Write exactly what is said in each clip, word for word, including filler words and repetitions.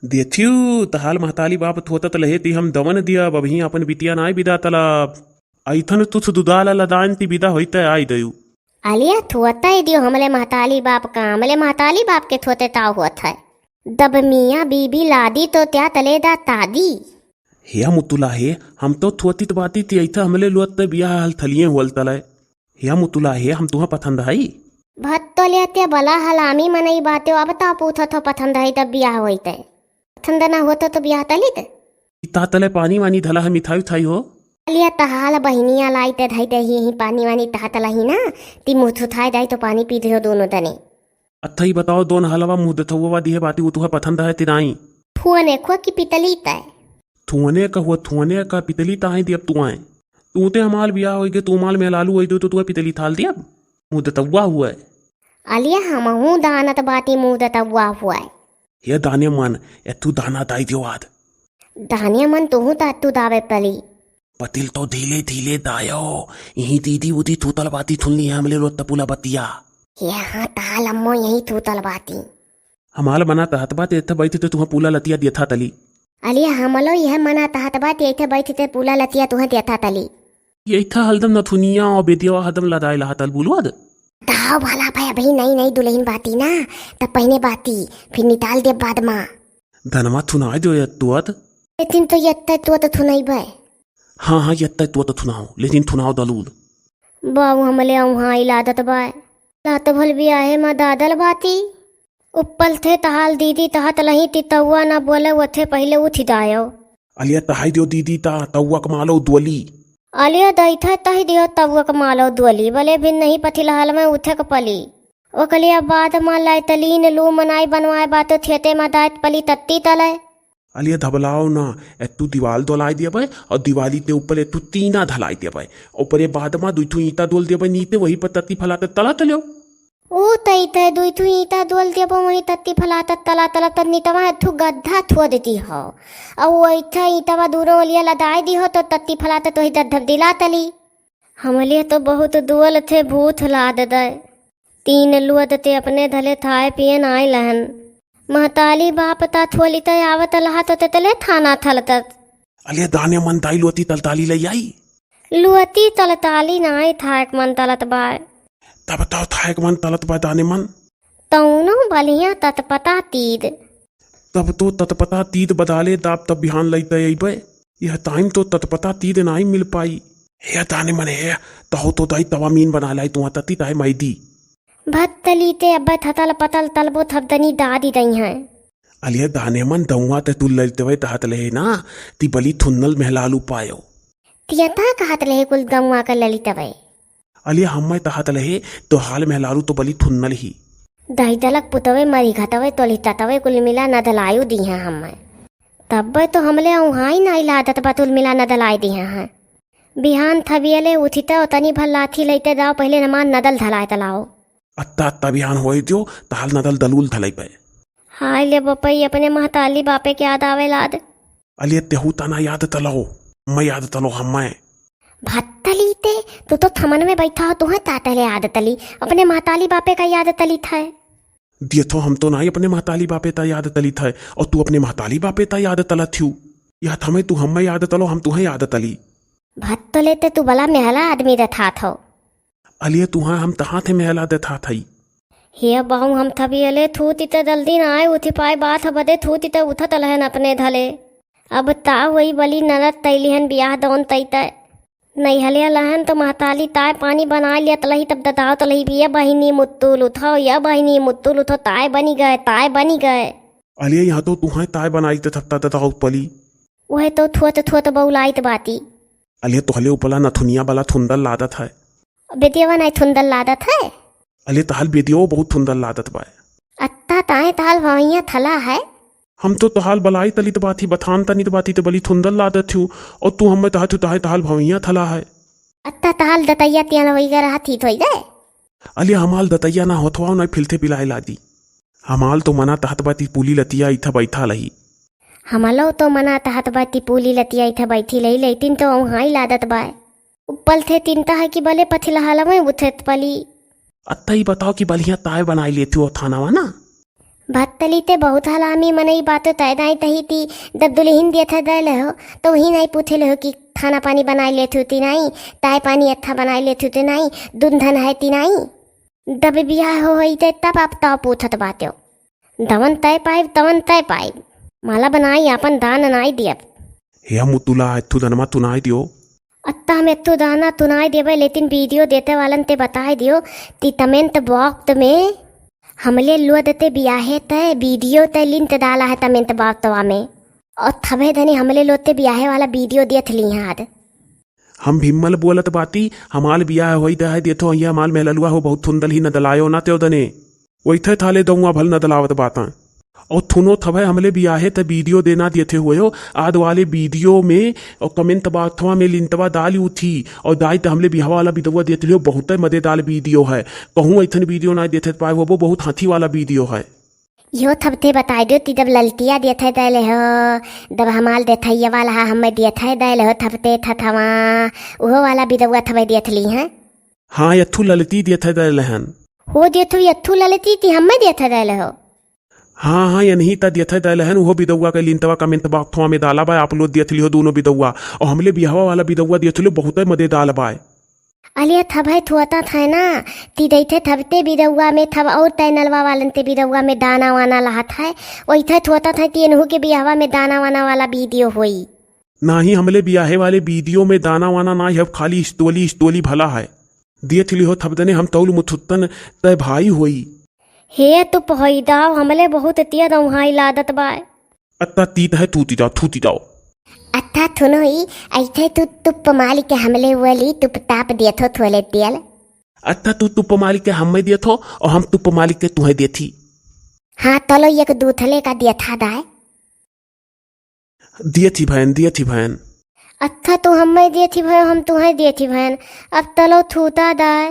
देथिउ, तहाल महताली बाप थोतत लहे ती हम दवन दिया, बबही अपन बिटिया नाई बिदा तलब। अइथन तुथ दुदाला लदान ती बिदा होइते आई दयु। अलिया थोता दियो हमले महताली बाप का, हमले महताली बाप के थोते ताव होत है। दब मियाँ बीबी लादी तो त्या तले दा तादी। हे मुतुला हे, हम तो थोतित बाती ती अइथा हमले लोत ते बियाह हल थलिए होल तले। हे मुतुला हे, हम तुहा पथंद हई। भत्तो लेते बला हलामी मनई बाते, अब ता पूछत हो पथंद हई तब बियाह होइते। पथंद ना होत तो बियाह तलित। इता तले पानी वानी धला है मिठाई उठाई हो। अलिया तहाल बहिनिया लाई ते धई दे ही, ही पानी वानी तहा तला ही ना, ती मुँह थुथाई दाई तो पानी पी दे हो दोनों तने। अत्था ही बताओ, दोन हलवा मुँह दथौवा दिहे बाती उ तुहा पथंद है तिराई। थुअने खुआ की पितली तय। थुअने का हुआ, थुअने का पितली ताई दियब तुआए। तू ते हमाल बियाह होई गे, तू माल में लालू होई दो तो तुआ पितली थाल दियब। मुँह दतौवा हुआ है। अलिया हमहूँ दानत बाती मुँह दतौवा हुआ है। हे दाने मन, ए तू दाना दाई दियो आद। दाने मन तुहूँ ता तू दावे पली। पतिल तो धीले धीले दायो, यही दीदी उदी थूतल बाती थुनली है हमले लो तपुला बतिया। हे हाँ ताल अम्मो यही थूतल बाती। हमाल मना तहत बात एथे बैठ ते तुहा पूला लतिया दिया था तली। अलिया हमलो यह मना तहत बात एथे बैठ ते पूला लतिया तुहा दिया था तली। यही था हलदम नथुनिया और बेदिया हदम लदाए लहा तल बुलवा दे। दाव भला भाई अभी नई नई दुल्हन बाती ना, तब पहिने बाती, फिर निकाल दे बाद मा। धनमा थुनाए दो यत्तुअत। लेकिन तो यत्ता तुअत थुनाई बे। हाँ, हाँ, यत्ता तुअत थुनाओ, लेकिन थुनाओ दलूल। बाबू हमले औहाँ इलादत बा। लात भल बियाहे मा दादल बाती। उप्पल थे तहाल दीदी तहत लही ती तउआ ना बोले वथे पहिले उठि दायो। अलिया तहाई दियो दीदी ता तउआ कमालो द्वली। अलिया दई थे तही दियो तउआ कमालो द्वली, बले भिन नहीं पथिलहल में उठे क पली। ओकलिया बाद मा लाइतलीन लू मनाई बनवाए बातो थेते मा दायत पली तत्ती तले। अलिया धबलाओ ना, एत्तू दीवाल दोलाई दिया बे, और दीवाली ते ऊपर एत्तू तीना धलाई दिया बे। ऊपर ये बाद मा दुई ठू ईंटा दोल दिया बे, नीते वही पर तत्ती फलाते तला तल्यो। ऊ तई ते दुई ठू ईंटा दोल दिया बे, वही तत्ती फलाते तला तला तत्ती तमा एत्तू गद्धा थुआ देती हो। और वही था ईंटा मा दूरो ओलिया लदाई दी हो, तो तत्ती फलाते तो ही दर धब दिला तली। हमले तो बहुत दुअल थे भूत लाद दे। तीन लुअद ते अपने धले थाए पियन आए लहन। महताली बाप ता थोली ते आवत लहा तो तेतले थाना थलतत। अले दाने मन दाई लुअती तलताली लई आई। लुअती तलताली नाई थाएक मन तलत बाय। तब तो थाएक मन तलत बाय दाने मन। तौनो बलिया ततपता तीद। तब तो ततपता तीद बदाले दाब तब बिहान लइते अइबे। यह टाइम तो ततपता तीद नाई मिल पाई। हे दाने मन हे, तहो तो दाई तवा मीन बना लाई तुआ तती ताहे माई दी। भत्तली ते अब्बे थतल पतल तलबो थबदनी दादी दई हैं। अलिया दाने मन दउआ ते तू ललितवे तहत लहे ना, ती बली थुन्नल महलालू पायो। तिया ता कहत लहे कुल दउआ के ललितवे। अलिया हम्मे तहत लहे, तो हाल महलालू तो बली थुन्नल ही। दही दलक पुतवे मरी घतवे तोली ततवे कुल मिला न दलायु दीहा हम्मे। तब्बे तो हमले औहाई नाई लादत बतुल मिला न दलाई दीहा हैं। बिहान थबियले उठिते और तनी भर लाठी लइते जाओ पहिले नमान नदल धलाए तलाओ। अत्ता अत्ता बिहान होए दियो, तहाल नदल दलूल धलाई पे। हाय ले बपई अपने महताली बापे के याद आवे लाद। अलिया तेहू तना याद तलो, मैं याद तलो हम्मे। भत्तली ते, तू तो थमन में बैठा हो, तुहे ता तले याद तली, अपने महताली बापे का याद तली था। दियथो हम तो नाई अपने महताली बापे ता याद तली था, और तू अपने महताली बापे ता याद तला थियू। यह थमे तू हम्मे याद तलो, हम तुहे याद तली। भत्तले ते तू बला मेहला आदमी दथात हो। अलिया तुहा हम तहाँ थे मेहला दथात हई। हे बहू हम थबी अले थूती ते दल दिन आए उठी पाए बात ह बदे थूती ते उठत लहन अपने धले। अब ता वही बली ननद तैलिहन बियाह दौन तैते। नैहलिया लहन तो महताली ताय पानी बनाए लिया तलही तब ददाव तलही बिया बहिनी मुत्तुल उठाओ या बहिनी मुत्तुल उठो ताय बनी गए, ताय बनी गए। अलिया यहाँ तो तुहाय ताय बनाई ते थत्ता ददाव पली। वह तो थुअत थुअत बउलाइत बाती। अलिया तोहले उपला नथुनिया वाला थुंदल लादत है। बेदियावा नाई थुंदल लादत है। अलिया तहाल बेदियावा बहुत थुंदल लादत बाय। अत्ता ताय तहाल भवैया थला है। हम तो तहाल बलाई तलित बाथी, बथान तनित बाथी ते बली थुंदल लादत थियू, और तू हमें तहा थियू तहाय तहाल भवैया थला है। अत्ता तहाल दतैया तियान वही गर हाथी थोई दे। अलिया हमाल दतैया ना होथवा ना फिलथे पिलाई लादी। हमाल तो मना तहत बाती पूली लतिया इथा बैठा लही। हमलो तो मना तहत बाती पूली लतिया इथा बैठी लही, लेकिन तो औहाई लादत बाय। उपल थे तिनता है कि बले पथिलहलवे उठत पली। अत्ता ही बताओ कि बलिया ताय बनाई लेती हो थानावा ना? भत्तली ते बहुत हलामी मनई बातो तय दाई तही ती, दब दुलहिन देथे दे ले हो, तो वही नाई पूछे ले हो कि खाना पानी बनाई लेथु ती नाई, ताय पानी अच्छा बनाई लेथु ती नाई, दुन धन है ती नाई। दब बियाह हो होई ते तब आप ताव पूछत बात्यो। दवन तय पाइब, तवन तय पाइब। माला बनाई आपन दान नाई दियब। हे मुतुला, एथु दनमा तुनाई दियो। अत्ता हम एथु दाना तुनाई देबे, लेकिन वीडियो देते वालन ते बताई दियो, ती तमेंत वक्त में हमले लोद ते बियाहे ते वीडियो ते लिंत डाला है तमेंत वक्तवा में। और थबे धनी हमले लोद ते बियाहे वाला वीडियो देत ली हाथ। हम भिम्मल बोलत बाती, हमाल बियाह होई दे है, देथो, अइया हमाल मेहललुआ हो, बहुत थुंदल ही न दलायो ना त्यो दने। वैथे थाले दउआ भल न दलावत बाता। और थुनो थबे हमले बियाहे त वीडियो देना देथे हुए हो, आद वाले वीडियो में और कमेंट बाथवा में लिंतवा दाल उठी और दाई त हमले बियाह वाला बिदवा देत लियो, बहुत मजेदार वीडियो है। कहूँ ऐथन वीडियो ना देथे पाए हो, वो बहुत हाथी वाला वीडियो है। यो थबते बताई दियो, ती दब ललतिया देथे दे ले हो, दब हमाल देथे ये वाला हा, हमें देथे दे ले हो, थबते थथवा, उहो वाला बिदवा थबे देथ ली हैं। हाँ, यथु ललती देथे दे ले हन। हो देथु यथु ललती ती हमें देथे दे ले हो। हाँ, हाँ, यनही ता देथे दे ले हन, उहो बिदवा के लिंतवा कमेंट बाक्थवा में डाला बा, आप लोग देथ लियो दोनों बिदवा, और हमले बिहवा वाला बिदवा देथ लियो, बहुत मजेदार बा। अलिया थबे थुअता था ना, ती दैथे थबते बिदउआ में थब और तैनलवा वालन ते बिदउआ में दाना वाना लहत है, वैथे थुअता था ती एनहू के बियाहवा में दाना वाना वाला वीडियो होई। नाही, हमले बियाहे वाले वीडियो में दाना वाना नाही, अब खाली स्टोली स्टोली भला है। दिए थिली हो थब दने हम तौल मुथुत्तन तय भाई होई। हे तुप होई दाव, हमले बहुत तिया दौहाई लादत बाय। अत्ता तीत है, थूती दाव, थूती दाव। अत्ता थुनोई, ऐथे तू तुप मालिक के हमले वली, तुप ताप दियत हो थोले तेल। अत्ता तू तुप मालिक के हमें दियत हो, और हम तुप मालिक के तुहे देथी। हाँ, तलो एक दूथले का दियत हा दाय। दियथी भैन, दियथी भैन। अत्था तू हमें दियथी भैन, हम तुहे दियथी भैन। अब तलो थूता दाय।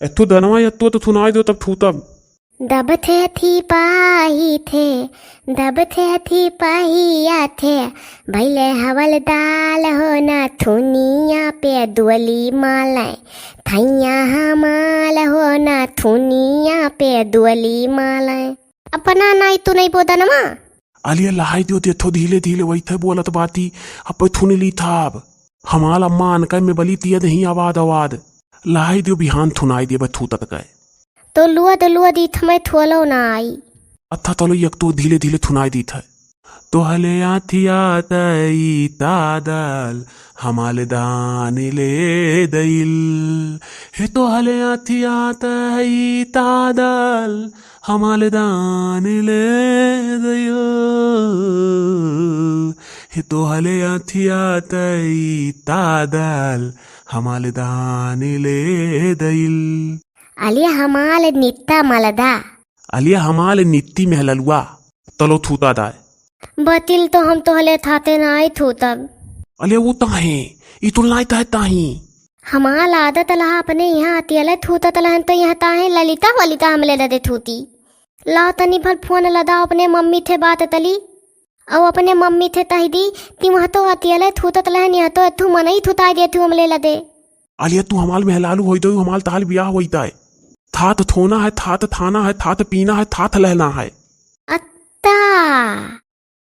एथु दनवा यत्तु तो थुनाई दो तब थूतब। दब थे थी पाही थे, दब थे थी पाही आ थे, भैले हवल दाल हो ना थुनिया पे दुअली माले, थैया हमाल हो ना थुनिया पे दुअली माले। अपना नाई तू नहीं बोदनमा। अलिया लहाई दियो देथो धीले धीले वैथे बोलत बाती, अब थुन ली थाब। हमाल अम्मा अनकै में बली तियद ही आवाद आवाद। लहाई दियो बिहान थुनाई दियो बथू ततकै। तो लुआ दो लुआ दी थमै थोलो ना आई। अत्था तलो एक तो धीले धीले थुनाई दी था। तोहले आथिया तई तादल हमाल दान ले दइल। हे तोहले आथिया तई तादल हमाल दान ले दइल। हे तोहले आथिया तई तादल हमाल दान ले दइल। अलिया हमाल नित्ता मलदा। अलिया हमाल नित्ती मेहललुआ। तलो थूता दाय। बतिल तो हम तोहले थाते नाई थूतब। अलिया वो ताहे, ई तुल नाई ताहे ताही। हमाल आदत लहा अपने यहाँ अतियले थूतत लहन तो यहाँ ताहे ललिता वलिता हमले लदे थूती। लाओ तनी भल फोन लदाओ अपने मम्मी थे बात तली। औ अपने मम्मी थे तही दी, ती वहाँ तो अतियले थूतत लहन यहाँ तो एथू मनई थुताई देथू हमले लदे। अलिया तू हमाल मेहलालू होई दो, हमाल ताल बियाह होई ताय। थात थोना है, थात थाना है, थात पीना है, थात लहना है। अत्ता,